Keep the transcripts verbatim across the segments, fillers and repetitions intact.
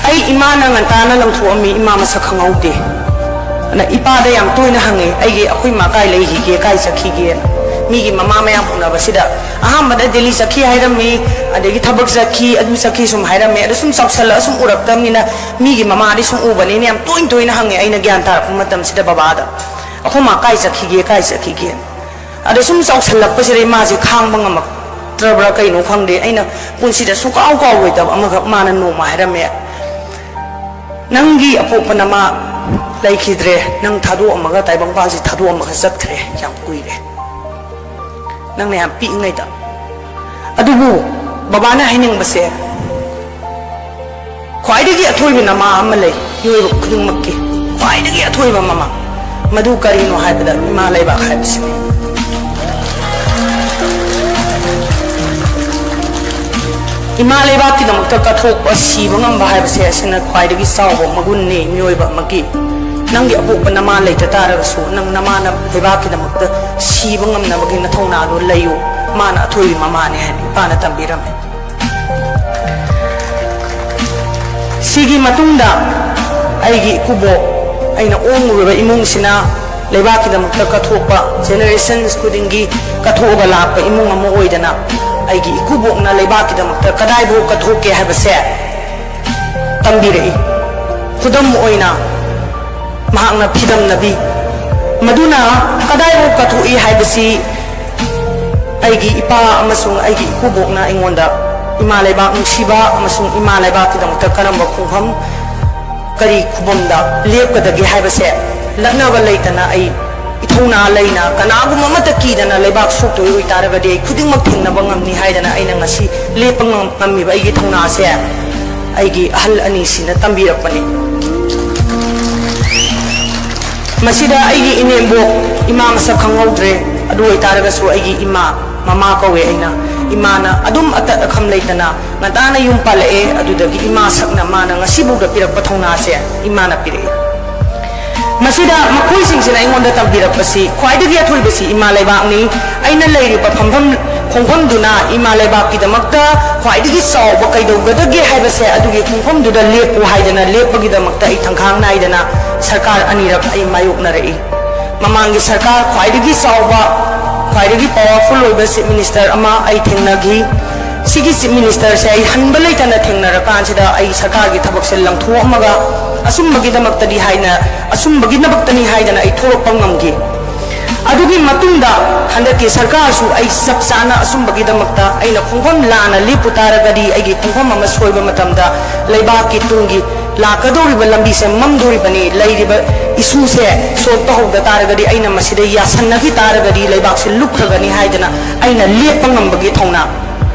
ꯑꯩ ꯏꯃꯥꯅ ꯉꯟꯇꯥꯅ ꯂꯪꯊꯣꯛꯑꯝꯃꯤ, ꯏꯃꯥ ꯃꯁꯛ ꯈꯪꯍꯧꯗꯦ꯫ ꯑꯗ ꯏꯄꯥꯗ ꯌꯥꯝ ꯇꯣꯏꯅ ꯍꯪꯉꯦ, "ꯑꯩꯒꯤ, ꯑꯩꯈꯣꯏ ꯏꯃꯥ ꯀꯥꯏ ꯂꯩꯈꯤꯒꯦ, ꯀꯥꯏ ꯆꯠꯈꯤꯒꯦꯅ?" ꯃꯤꯒꯤ ꯃꯃꯥ ꯃꯌꯥꯝ ꯎꯅꯕꯁꯤꯗ ꯑꯍꯥꯟꯕꯗ ꯗꯦꯜꯂꯤ ꯆꯠꯈꯤ ꯍꯥꯏꯔꯝꯃꯤ, ꯑꯗꯒꯤ ꯊꯕꯛ ꯆꯠꯈꯤ, ꯑꯗꯨ ꯆꯠꯈꯤ ꯁꯨꯝ ꯍꯥꯏꯔꯝꯃꯤ꯫ ꯑꯗꯨ ꯁꯨꯝ ꯆꯥꯎꯁꯜꯂꯛꯑ ꯁꯨꯝ ꯎꯔꯛꯇꯕꯅꯤꯅ ꯃꯤꯒꯤ ꯃꯃꯥꯗꯤ ꯁꯨꯝ ꯎꯕꯅꯤꯅ ꯌꯥꯝ ꯇꯣꯏꯅ ꯇꯣꯏꯅ ꯍꯪꯉꯦ꯫ ꯑꯩꯅ ꯒ꯭ꯌꯥꯟ ꯇꯥꯔꯛꯄ ꯃꯇꯝꯁꯤꯗ ꯕꯕꯥꯗ, "ꯑꯩꯈꯣꯏ ꯃꯥ ꯀꯥꯏ ꯆꯠꯈꯤꯒꯦ, ꯀꯥꯏ ꯆꯠꯈꯤꯒꯦ?" ꯑꯗ ꯁꯨꯝ ꯆꯥꯎꯁꯜꯂꯛꯄꯁꯤꯗ ꯏꯃꯥꯁꯦ ꯈꯥꯡꯕ ꯉꯝꯃꯛꯇ꯭ꯔꯕ꯭ꯔꯥ ꯀꯩꯅꯣ ꯈꯪꯗꯦ, ꯑꯩꯅ ꯄꯨꯟꯁꯤꯗ ꯁꯨꯡꯀꯥꯎ ꯀꯥꯎꯔꯣꯏꯗꯕ ꯑꯃꯈꯛ ꯃꯥꯅ ꯅꯣꯡꯃ ꯍꯥꯏꯔꯝꯃꯦ, "ꯅꯪꯒꯤ ꯑꯄꯣꯛꯄ ꯅꯃꯥ ꯂꯩꯈꯤꯗ꯭ꯔꯦ, ꯅꯪ ꯊꯥꯗꯣꯛꯑꯝꯃꯒ, ꯇꯥꯏꯕꯪꯄꯥꯟꯁꯤ ꯊꯥꯗꯣꯛꯑꯝꯃꯒ ꯆꯠꯈ꯭ꯔꯦ, ꯌꯥꯝ ꯀꯨꯏꯔꯦ, ꯅꯪꯅ ꯌꯥꯝ ꯄꯤꯛꯏꯉꯩꯗ"꯫ ꯑꯗꯨꯕꯨ ꯕꯕꯥꯅ ꯍꯥꯏꯅꯤꯡꯕꯁꯦ, ꯈ꯭ꯋꯥꯏꯗꯒꯤ ꯑꯊꯣꯏꯕ ꯅꯃꯥ ꯑꯃ ꯂꯩ ꯃꯤꯑꯣꯏꯕ ꯈꯨꯗꯤꯡꯃꯛꯀꯤ, ꯈ꯭ꯋꯥꯏꯗꯒꯤ ꯑꯊꯣꯏꯕ ꯃꯃꯥ꯫ ꯃꯗꯨ ꯀꯔꯤꯅꯣ ꯍꯥꯏꯕꯗ ꯏꯃꯥ ꯂꯩꯕꯥꯛ ꯍꯥꯏꯕꯁꯤꯅꯤ꯫ ꯏꯃꯥ ꯂꯩꯕꯥꯛꯀꯤꯗꯃꯛꯇ ꯀꯠꯊꯣꯛꯄ, ꯁꯤꯕ ꯉꯝꯕ ꯍꯥꯏꯕꯁꯦ ꯑꯁꯤꯅ ꯈ꯭ꯋꯥꯏꯗꯒꯤ ꯆꯥꯎꯕ ꯃꯒꯨꯟꯅꯤ ꯃꯤꯑꯣꯏꯕ ꯑꯃꯒꯤ꯫ ꯅꯪꯒꯤ ꯑꯄꯣꯛꯄ ꯅꯃꯥ ꯂꯩꯇ ꯇꯥꯔꯒꯁꯨ ꯅꯪ ꯅꯃꯥꯅ ꯂꯩꯕꯥꯛꯀꯤꯗꯃꯛꯇ ꯁꯤꯕ ꯉꯝꯅꯕꯒꯤ ꯅꯊꯧꯅꯥꯗꯨ ꯂꯩꯌꯨ꯫ ꯃꯥꯅ ꯑꯊꯣꯏꯕꯤ ꯃꯃꯥꯅꯤ ꯍꯥꯏꯅ ꯏꯄꯥꯅ ꯇꯝꯕꯤꯔꯝꯃꯤ꯫ ꯁꯤꯒꯤ ꯃꯇꯨꯡꯗ ꯑꯩꯒꯤ ꯏꯀꯨꯕꯣꯛ, ꯑꯩꯅ ꯑꯣꯡꯂꯨꯔꯕ ꯏꯃꯨꯡꯁꯤꯅ ꯂꯩꯕꯥꯛꯀꯤꯗꯃꯛꯇ ꯀꯠꯊꯣꯛꯄ, generations ꯈꯨꯗꯤꯡꯒꯤ ꯀꯠꯊꯣꯛꯑꯒ ꯂꯥꯛꯄ ꯏꯃꯨꯡ ꯑꯃ ꯑꯣꯏꯗꯅ, ꯑꯩꯒꯤ ꯏꯀꯨꯕꯣꯛꯅ ꯂꯩꯕꯥꯛꯀꯤꯗꯃꯛꯇ ꯀꯗꯥꯏꯐꯥꯎ ꯀꯠꯊꯣꯛꯀꯦ ꯍꯥꯏꯕꯁꯦ ꯇꯝꯕꯤꯔꯛꯏ꯫ ꯈꯨꯗꯝ ꯑꯣꯏꯅ, ꯃꯍꯥꯛꯅ ꯐꯤꯗꯝꯅꯕꯤ꯫ ꯃꯗꯨꯅ ꯀꯗꯥꯏꯐꯥꯎ ꯀꯠꯊꯣꯛꯏ ꯍꯥꯏꯕꯁꯤ ꯑꯩꯒꯤ ꯏꯄꯥ ꯑꯃꯁꯨꯡ ꯑꯩꯒꯤ ꯏꯀꯨꯕꯣꯛꯅ ꯑꯩꯉꯣꯟꯗ ꯏꯃꯥ ꯂꯩꯕꯥꯛ ꯅꯨꯡꯁꯤꯕ ꯑꯃꯁꯨꯡ ꯏꯃꯥ ꯂꯩꯕꯥꯛꯀꯤꯗꯃꯛꯇ ꯀꯔꯝꯕ ꯈꯣꯡꯐꯝ, ꯀꯔꯤ ꯈꯨꯕꯝꯗ ꯂꯦꯞꯀꯗꯒꯦ ꯍꯥꯏꯕꯁꯦ ꯂꯛꯅꯕ ꯂꯩꯇꯅ, ꯑꯩ ꯏꯊꯧꯅꯥ ꯂꯩꯅ, ꯀꯅꯥꯒꯨꯝꯕ ꯑꯃꯠꯇ ꯀꯤꯗꯅ ꯂꯩꯕꯥꯛ ꯁꯣꯛꯇꯣꯏ ꯑꯣꯏꯇꯥꯔꯒꯗꯤ ꯑꯩ ꯈꯨꯗꯤꯡꯃꯛ ꯊꯦꯡꯅꯕ ꯉꯝꯅꯤ ꯍꯥꯏꯗꯅ ꯑꯩꯅ ꯉꯁꯤ ꯂꯦꯞꯄ ꯉꯝ-, ꯉꯝꯃꯤꯕ ꯑꯩꯒꯤ ꯊꯧꯅꯥꯁꯦ ꯑꯩꯒꯤ ꯑꯍꯜ ꯑꯅꯤꯁꯤꯅ ꯇꯝꯕꯤꯔꯛꯄꯅꯤ꯫ ꯃꯁꯤꯗ ꯑꯩꯒꯤ ꯏꯅꯦꯝꯕꯣꯛ, ꯏꯃꯥ ꯃꯁꯛ ꯈꯪꯍꯧꯗ꯭ꯔꯦ, ꯑꯗꯨ ꯑꯣꯏꯇꯥꯔꯒꯁꯨ ꯑꯩꯒꯤ ꯏꯃꯥ, ꯃꯃꯥ ꯀꯧꯋꯦ ꯑꯩꯅ, ꯏꯃꯥꯅ ꯑꯗꯨꯝ ꯑꯇꯠ ꯑꯈꯝ ꯂꯩꯇꯅ ꯉꯟꯇꯥꯅ ꯌꯨꯝ ꯄꯥꯜꯂꯛꯑꯦ꯫ ꯑꯗꯨꯗꯒꯤ ꯏꯃꯥ ꯁꯛꯅ ꯃꯥꯅ ꯉꯁꯤꯐꯥꯎꯗ ꯄꯤꯔꯛꯄ ꯊꯧꯅꯥꯁꯦ ꯏꯃꯥꯅ ꯄꯤꯔꯛꯏ꯫ ꯃꯁꯤꯗ ꯃꯈꯣꯏꯁꯤꯡꯁꯤꯅ ꯑꯩꯉꯣꯟꯗ ꯇꯝꯕꯤꯔꯛꯄꯁꯤ ꯈ꯭ꯋꯥꯏꯗꯒꯤ ꯑꯊꯣꯏꯕꯁꯤ ꯏꯃꯥ ꯂꯩꯕꯥꯛꯅꯤ꯫ ꯑꯩꯅ ꯂꯩꯔꯤꯕ ꯐꯝꯐꯝ ꯈꯣꯡꯐꯝꯗꯨꯅ ꯏꯃꯥ ꯂꯩꯕꯥꯛꯀꯤꯗꯃꯛꯇ ꯈ꯭ꯋꯥꯏꯗꯒꯤ ꯆꯥꯎꯕ ꯀꯩꯗꯧꯒꯗꯒꯦ ꯍꯥꯏꯕꯁꯦ ꯑꯗꯨꯒꯤ ꯈꯣꯡꯐꯝꯗꯨꯗ ꯂꯦꯞꯄꯨ ꯍꯥꯏꯗꯅ ꯂꯦꯞꯄꯒꯤꯗꯃꯛꯇ ꯑꯩ ꯊꯪꯈꯥꯡ ꯅꯥꯏꯗꯅ ꯁꯔꯀꯥꯔ ꯑꯅꯤꯔꯛ ꯑꯩ ꯃꯥꯌꯣꯛꯅꯔꯛꯏ꯫ ꯃꯃꯥꯡꯒꯤ ꯁꯔꯀꯥꯔ ꯈ꯭ꯋꯥꯏꯗꯒꯤ ꯆꯥꯎꯕ, ꯈ꯭ꯋꯥꯏꯗꯒꯤ powerful ꯑꯣꯏꯕ chief minister ꯑꯃ ꯑꯩ ꯊꯦꯡꯅꯈꯤ꯫ ꯁꯤꯒꯤ chief ministerꯁꯦ ꯑꯩ ꯍꯟꯕ ꯂꯩꯇꯅ ꯊꯦꯡꯅꯔꯀꯥꯟꯁꯤꯗ ꯑꯩ ꯁꯔꯀꯥꯔꯒꯤ ꯊꯕꯛꯁꯦ ꯂꯪꯊꯣꯛꯑꯝꯃꯒ ꯑꯁꯨꯝꯕꯒꯤꯗꯃꯛꯇꯗꯤ ꯍꯥꯏꯅ, ꯑꯁꯨꯝꯕꯒꯤꯗꯃꯛꯇꯅꯤ ꯍꯥꯏꯗꯅ ꯑꯩ ꯊꯣꯛꯂꯛꯄ ꯉꯝꯈꯤ꯫ ꯑꯗꯨꯒꯤ ꯃꯇꯨꯡꯗ ꯍꯟꯗꯛꯀꯤ ꯁꯔꯀꯥꯔꯁꯨ ꯑꯩ ꯆꯞ ꯆꯥꯅ ꯑꯁꯨꯝꯕꯒꯤꯗꯃꯛꯇ ꯑꯩꯅ ꯈꯣꯡꯐꯝ ꯂꯥꯟꯅ ꯂꯦꯞꯄꯨ ꯇꯥꯔꯒꯗꯤ ꯑꯩꯒꯤ ꯈꯣꯡꯐꯝ ꯑꯃ ꯁꯣꯏꯕ ꯃꯇꯝꯗ ꯂꯩꯕꯥꯛꯀꯤ ꯇꯨꯡꯒꯤ ꯂꯥꯛꯀꯗꯧꯔꯤꯕ ꯂꯝꯕꯤꯁꯦ ꯃꯝꯗꯣꯔꯤꯕꯅꯤ, ꯂꯩꯔꯤꯕ issueꯁꯦ solve ꯇꯧꯍꯧꯗ ꯇꯥꯔꯒꯗꯤ, ꯑꯩꯅ ꯃꯁꯤꯗ ꯌꯥꯁꯟꯅꯈꯤ ꯇꯥꯔꯒꯗꯤ ꯂꯩꯕꯥꯛꯁꯦ ꯂꯨꯞꯈ꯭ꯔꯒꯅꯤ ꯍꯥꯏꯗꯅ ꯑꯩꯅ ꯂꯦꯞꯄ ꯉꯝꯕꯒꯤ ꯊꯧꯅꯥ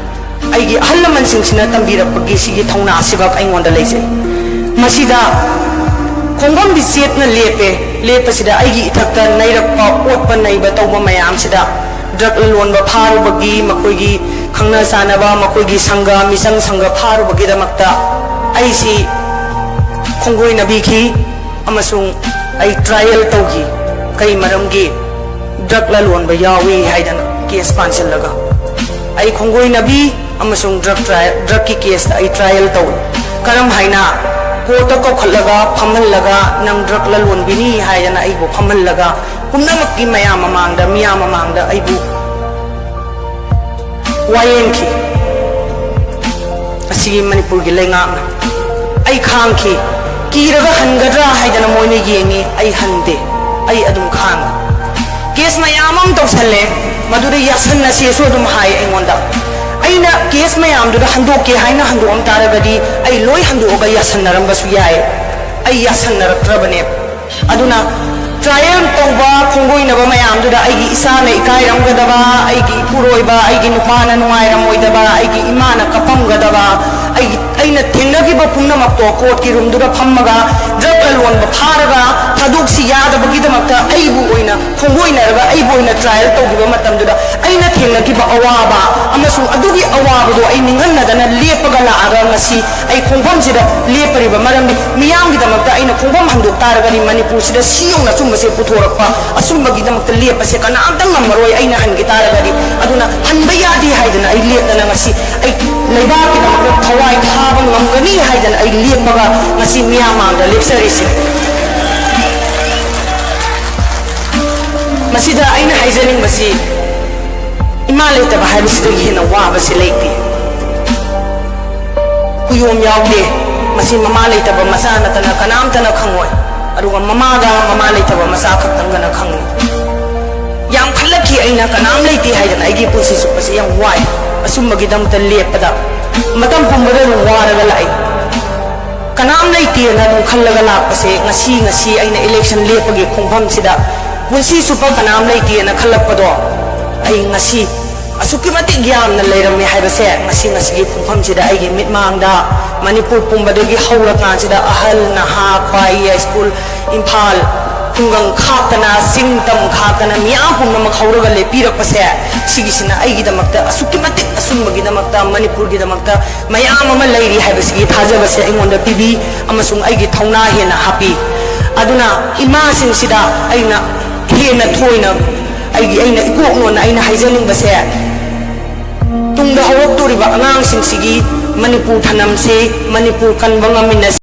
ꯑꯩꯒꯤ ꯑꯍꯜ ꯂꯃꯟꯁꯤꯡꯁꯤꯅ ꯇꯝꯕꯤꯔꯛꯄꯒꯤ ꯁꯤꯒꯤ ꯊꯧꯅꯥꯁꯤꯈꯛ ꯑꯩꯉꯣꯟꯗ ꯂꯩꯖꯩ꯫ ꯃꯁꯤꯗ ꯈꯣꯡꯐꯝꯗꯤ ꯆꯦꯠꯅ ꯂꯦꯞꯄꯦ꯫ ꯂꯦꯞꯄꯁꯤꯗ ꯑꯩꯒꯤ ꯏꯊꯛꯇ ꯅꯩꯔꯛꯄ, ꯑꯣꯠꯄ ꯅꯩꯕ ꯇꯧꯕ ꯃꯌꯥꯝꯁꯤꯗ drug ꯂꯂꯣꯟꯕ ꯐꯥꯔꯨꯕꯒꯤ, ꯃꯈꯣꯏꯒꯤ ꯈꯪꯅ ꯆꯥꯟꯅꯕ, ꯃꯈꯣꯏꯒꯤ ꯁꯪꯒ, ꯃꯤꯆꯪ ꯁꯪꯒ ꯐꯥꯔꯨꯕꯒꯤꯗꯃꯛꯇ ꯑꯩꯁꯤ ꯈꯣꯡꯒꯣꯏꯅꯕꯤꯈꯤ ꯑꯃꯁꯨꯡ ꯑꯩ trial ꯇꯧꯈꯤ꯫ ꯀꯩ ꯃꯔꯝꯒꯤ? Drug ꯂꯂꯣꯟꯕ ꯌꯥꯎꯏ ꯍꯥꯏꯗꯅ case ꯄꯥꯟꯁꯤꯜꯂꯒ꯫ ꯑꯩ ꯈꯣꯡꯒꯣꯏꯅꯕꯤ ꯑꯃꯁꯨꯡ drug trial, drugꯀꯤ caseꯇ ꯑꯩ trial ꯇꯧꯏ꯫ ꯀꯔꯝ ꯍꯥꯏꯅ? Courtꯇ ꯀꯧꯈꯠꯂꯒ, ꯐꯝꯍꯜꯂꯒ, "ꯅꯪ drug ꯂꯂꯣꯟꯕꯤꯅꯤ" ꯍꯥꯏꯗꯅ ꯑꯩꯕꯨ ꯐꯝꯍꯜꯂꯒ, ꯄꯨꯝꯅꯃꯛꯀꯤ ꯃꯌꯥꯝ ꯃꯃꯥꯡꯗ, ꯃꯤꯌꯥꯝ ꯃꯃꯥꯡꯗ ꯑꯩꯕꯨ ꯋꯥꯌꯦꯟꯈꯤ꯫ ꯑꯁꯤꯒꯤ ꯃꯅꯤꯄꯨꯔꯒꯤ ꯂꯩꯉꯥꯛꯅ꯫ ꯑꯩ ꯈꯥꯡꯈꯤ꯫ ꯀꯤꯔꯒ ꯍꯟꯒꯗ꯭ꯔꯥ ꯍꯥꯏꯗꯅ ꯃꯣꯏꯅ ꯌꯦꯡꯉꯤ, ꯑꯩ ꯍꯟꯗꯦ꯫ ꯑꯩ ꯑꯗꯨꯝ ꯈꯥꯡꯉꯤ꯫ Case ꯃꯌꯥꯝ ꯑꯃ ꯇꯧꯁꯜꯂꯦ, ꯃꯗꯨꯗ ꯌꯥꯁꯟꯅꯁꯦꯁꯨ ꯑꯗꯨꯝ ꯍꯥꯏ ꯑꯩꯉꯣꯟꯗ꯫ ꯑꯩꯅ case ꯃꯌꯥꯝꯗꯨꯗ ꯍꯟꯗꯣꯛꯀꯦ ꯍꯥꯏꯅ ꯍꯟꯗꯣꯛꯑꯝ ꯇꯥꯔꯒꯗꯤ ꯑꯩ ꯂꯣꯏ ꯍꯟꯗꯣꯛꯑꯒ ꯌꯥꯁꯟꯅꯔꯝꯕꯁꯨ ꯌꯥꯏ꯫ ꯑꯩ ꯌꯥꯁꯟꯅꯔꯛꯇ꯭ꯔꯕꯅꯦ꯫ ꯑꯗꯨꯅ trial ꯇꯧꯕ ꯈꯣꯡꯒꯣꯏꯅꯕ ꯃꯌꯥꯝꯗꯨꯗ ꯑꯩꯒꯤ ꯏꯆꯥꯅ ꯏꯀꯥꯏꯔꯝꯒꯗꯕ, ꯑꯩꯒꯤ ꯏꯄꯨꯔꯣꯏꯕ, ꯑꯩꯒꯤ ꯅꯨꯄꯥꯅ ꯅꯨꯡꯉꯥꯏꯔꯝꯃꯣꯏꯗꯕ, ꯑꯩꯒꯤ ꯏꯃꯥꯅ ꯀꯞꯄꯝꯒꯗꯕ, ꯑꯩꯒꯤ, ꯑꯩꯅ ꯊꯦꯡꯅꯈꯤꯕ ꯄꯨꯝꯅꯃꯛꯇꯣ courtꯀꯤ roomꯗꯨꯗ ꯐꯝꯃꯒ drug ꯂꯣꯟꯕ ꯐꯥꯔꯒ ꯊꯥꯗꯣꯛꯁꯤ ꯌꯥꯗꯕꯒꯤꯗꯃꯛꯇ ꯑꯩꯕꯨ ꯑꯣꯏꯅ ꯈꯣꯡꯒꯣꯏꯅꯔꯒ ꯑꯩꯕꯨ ꯑꯣꯏꯅ ꯇ꯭ꯔꯥꯏꯌꯦꯜ ꯇꯧꯈꯤꯕ ꯃꯇꯝꯗꯨꯗ ꯑꯩꯅ ꯊꯦꯡꯅꯈꯤꯕ ꯑꯋꯥꯕ ꯑꯃꯁꯨꯡ ꯑꯗꯨꯒꯤ ꯑꯋꯥꯕꯗꯣ ꯑꯩ ꯅꯤꯡꯍꯟꯅꯗꯅ ꯂꯦꯞꯄꯒ ꯂꯥꯛꯑꯒ ꯉꯁꯤ ꯑꯩ ꯈꯣꯡꯐꯝꯁꯤꯗ ꯂꯦꯞꯄꯔꯤꯕ ꯃꯔꯝꯗꯤ ꯃꯤꯌꯥꯝꯒꯤꯗꯃꯛꯇ ꯑꯩꯅ ꯈꯣꯡꯐꯝ ꯍꯟꯗꯣꯛ ꯇꯥꯔꯒꯗꯤ ꯃꯅꯤꯄꯨꯔꯁꯤꯗ ꯁꯤ ꯌꯧꯅ ꯑꯆꯨꯝꯕꯁꯦ ꯄꯨꯊꯣꯔꯛꯄ ꯑꯆꯨꯝꯕꯒꯤꯗꯃꯛꯇ ꯂꯦꯞꯄꯁꯦ ꯀꯅꯥꯝꯇ ꯉꯝꯃꯔꯣꯏ ꯑꯩꯅ ꯍꯟꯈꯤ ꯇꯥꯔꯒꯗꯤ꯫ ꯑꯗꯨꯅ ꯍꯟꯕ ꯌꯥꯗꯦ ꯍꯥꯏꯗꯅ ꯑꯩ ꯂꯦꯞꯇꯅ ꯉꯁꯤ ꯑꯩ ꯂꯩꯕꯥꯛꯀꯤꯗꯃꯛꯇ ꯊꯋꯥꯏ ꯊꯥꯕ ꯉꯝꯒꯅꯤ ꯍꯥꯏꯗꯅ ꯑꯩ ꯂꯦꯞꯄꯒ ꯉꯁꯤ ꯃꯤꯌꯥꯝ ꯃꯥꯡꯗ ꯂꯦꯞꯆꯔꯤꯁꯤꯅꯤ꯫ ꯃꯁꯤꯗ ꯑꯩꯅ ꯍꯥꯏꯖꯅꯤꯡꯕꯁꯤ ꯏꯃꯥ ꯂꯩꯇꯕ ꯍꯥꯏꯕꯁꯤꯗꯒꯤ ꯍꯦꯟꯅ ꯋꯥꯕꯁꯤ ꯂꯩꯇꯦ꯫ ꯀꯨꯌꯣꯝ ꯌꯥꯎꯗꯦ꯫ ꯃꯁꯤ ꯃꯃꯥ ꯂꯩꯇꯕ ꯃꯆꯥ ꯅꯠꯇꯅ ꯀꯅꯥꯝꯇꯅ ꯈꯪꯉꯣꯏ꯫ ꯑꯗꯨꯒ ꯃꯃꯥꯒ ꯃꯃꯥ ꯂꯩꯇꯕ ꯃꯆꯥ ꯈꯛꯇꯪꯒꯅ ꯈꯪꯉꯤ꯫ ꯌꯥꯝ ꯈꯜꯂꯛꯈꯤ ꯑꯩꯅ ꯀꯅꯥꯝ ꯂꯩꯇꯦ ꯍꯥꯏꯗꯅ ꯑꯩꯒꯤ ꯄꯨꯟꯁꯤ ꯆꯨꯞꯄꯁꯦ ꯌꯥꯝ ꯋꯥꯏ꯫ ꯑꯆꯨꯝꯕꯒꯤꯗꯃꯛꯇ ꯂꯦꯞꯄꯗ ꯃꯇꯝ ꯄꯨꯝꯕꯗ ꯑꯗꯨꯝ ꯋꯥꯔꯒ ꯂꯥꯛꯏ꯫ ꯀꯅꯥꯝ ꯂꯩꯇꯦꯅ ꯑꯗꯨꯝ ꯈꯜꯂꯒ ꯂꯥꯛꯄꯁꯦ ꯉꯁꯤ ꯉꯁꯤ ꯑꯩꯅ ꯏꯂꯦꯛꯁꯟ ꯂꯦꯞꯄꯒꯤ ꯈꯣꯡꯐꯝꯁꯤꯗ ꯄꯨꯟꯁꯤ ꯆꯨꯞꯄ ꯀꯅꯥꯝ ꯂꯩꯇꯦꯅ ꯈꯜꯂꯛꯄꯗꯣ ꯑꯩ ꯉꯁꯤ ꯑꯁꯨꯛꯀꯤ ꯃꯇꯤꯛ ꯌꯥꯝꯅ ꯂꯩꯔꯝꯃꯤ ꯍꯥꯏꯕꯁꯦ ꯉꯁꯤ ꯉꯁꯤꯒꯤ ꯈꯣꯡꯐꯝꯁꯤꯗ ꯑꯩꯒꯤ ꯃꯤꯠꯃꯥꯡꯗ ꯃꯅꯤꯄꯨꯔ ꯄꯨꯝꯕꯗꯒꯤ ꯍꯧꯔꯀꯥꯟꯁꯤꯗ ꯑꯍꯜ ꯅꯍꯥ ꯈ꯭ꯋꯥꯏ ꯁ꯭ꯀꯨꯜ ꯏꯝꯐꯥꯜ ꯈꯨꯡꯒꯪ ꯈꯥꯛꯇꯅ ꯆꯤꯡ ꯇꯝ ꯈꯥꯛꯇꯅ ꯃꯤꯌꯥꯝ ꯄꯨꯝꯅꯃꯛ ꯍꯧꯔꯒ ꯂꯦꯞꯄꯤꯔꯛꯄꯁꯦ ꯁꯤꯒꯤꯁꯤꯅ ꯑꯩꯒꯤꯗꯃꯛꯇ ꯑꯁꯨꯛꯀꯤ ꯃꯇꯤꯛ ꯑꯆꯨꯝꯕꯒꯤꯗꯃꯛꯇ ꯃꯅꯤꯄꯨꯔꯒꯤꯗꯃꯛꯇ ꯃꯌꯥꯝ ꯑꯃ ꯂꯩꯔꯤ ꯍꯥꯏꯕꯁꯤꯒꯤ ꯊꯥꯖꯕꯁꯦ ꯑꯩꯉꯣꯟꯗ ꯄꯤꯕꯤ ꯑꯃꯁꯨꯡ ꯑꯩꯒꯤ ꯊꯧꯅꯥ ꯍꯦꯟꯅ ꯍꯥꯞꯄꯤ꯫ ꯑꯗꯨꯅ ꯏꯃꯥꯁꯤꯡꯁꯤꯗ ꯑꯩꯅ ꯍꯦꯟꯅ ꯊꯣꯏꯅ ꯑꯩꯒꯤ ꯑꯩꯅ ꯏꯀꯣꯛꯅꯣꯟꯅ ꯑꯩꯅ ꯍꯥꯏꯖꯅꯤꯡꯕꯁꯦ ꯇꯨꯡꯗ ꯍꯧꯔꯛꯇꯣꯔꯤꯕ ꯑꯉꯥꯡꯁꯤꯡꯁꯤꯒꯤ ꯃꯅꯤꯄꯨꯔ ꯊꯅꯝꯁꯤ ꯃꯅꯤꯄꯨꯔ ꯀꯟꯕ ꯉꯝꯃꯤꯟꯅꯁꯤ꯫